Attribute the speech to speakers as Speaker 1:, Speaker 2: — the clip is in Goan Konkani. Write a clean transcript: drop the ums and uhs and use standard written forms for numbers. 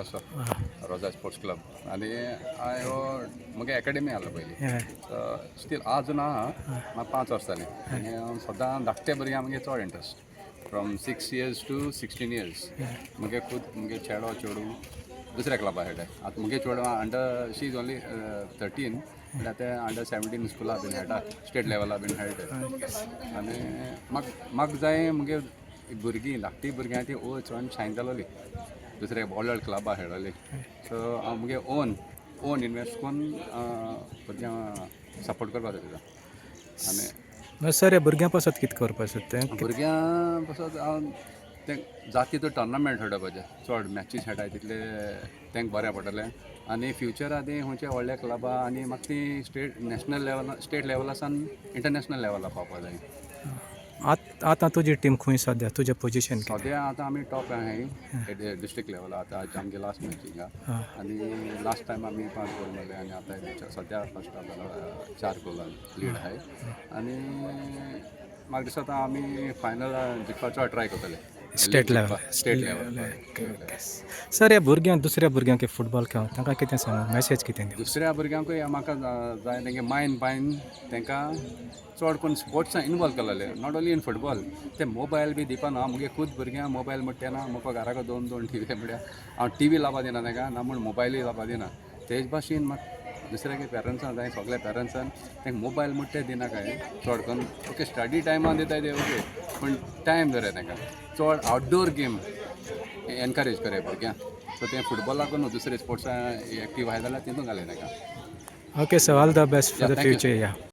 Speaker 1: आसा रोजा स्पोर्ट्स क्लब आनी हांव हो म्हगे एकेडमी आसलो पयलीं. स्टील अजून आहा. म्हाका 5 वर्सां जालीं आनी हांव सदां धाकटे भुरग्यां मुगे चड interest, from 6 years to 16 years. मुगे खूद मुगे चेडो चेडूं दुसऱ्या क्लबा खेळटाय. आतां मुगे चेडूं under, she is only 13, म्हणल्यार ते अंडर 17 स्कुला बीन खेळटा, स्टेट लेवला बीन खेळटा. आनी म्हाका जाय मुगे भुरगीं, धाकटी भुरग्यां ती वचून शायन जालोली, दुसरे व्हड व्हड क्लबा खेळ्ळोली. सो हांव मुगे ओन इनवेस्ट करून भुरग्यांक सपोर्ट करपाक सोदता आनी
Speaker 2: सर, ह्या भुरग्यां पासत कितें करपाक सोदता तें?
Speaker 1: भुरग्यां पासत हांव तें जाता तितू टोर्नामेंट खेळपाचें. चड मॅचीस खेळटाय तितले तांकां बरें पडटलें आनी फ्युचरा ती खंयच्या व्हडल्या क्लबा आनी म्हाका ती स्टेट, नॅशनल लेवला, स्टेट लेवला सावन इंटरनॅशनल लेवला पावपा जाय.
Speaker 2: आतां तुजी टीम खंय सद्या? तुजें पोजिशन कितें?
Speaker 1: सद्या आतां आमी टॉप आहाय डिस्ट्रिक्ट लेवला. आतां आयज आमगे लास्ट मॅच हिंगा आनी लास्ट टायम आमी 5 गोल मारले आनी आतां सद्या फर्स्ट 4 गोलान लीड आहाय. आनी म्हाका दिसता आमी फायनल जिखपाचो ट्राय करतले.
Speaker 2: State level?
Speaker 1: State level.
Speaker 2: Okay sir, ह्या भुरग्यांक, दुसऱ्या भुरग्यांक फुटबॉल खेळ, तांकां कितें सांगू, मॅसेज कितें दिवं?
Speaker 1: दुसऱ्या भुरग्यांकूय म्हाका जाय तेंगे मायन पायन तांकां चड करून स्पोर्ट्सान इनवॉल्व केलेले, not only in football. ते मोबायल बी दिवपा ना. मुगे खूद भुरग्यांक मोबायल म्हणटा ना. म्हाका घराक दोन दोन टीवी म्हळ्यार हांव टीवी लावपा दिना तांकां, ना म्हूण मोबायलूय लावपा दिना. तेज भाशेन म्हाका दुसऱ्या पेरंट्सान जाय, सगल्या पेरंट्सान तांकां मोबायल म्हणटा ते दिनाकाय चड करून. ओके, स्टडी टायमान दिताय ते ओके, पूण टायम दवराय तांकां. चड आउटडोर गेम एनकरेज करया भुरग्यांक. सो तें फुटबॉलाक न्हू, दुसरे स्पोर्ट्सां एक्टीव आहाय जाल्यार तितून घालय तांकां.
Speaker 2: Okay sir, all the best for
Speaker 1: Yeah,
Speaker 2: the
Speaker 1: thank you.
Speaker 2: Future, yeah.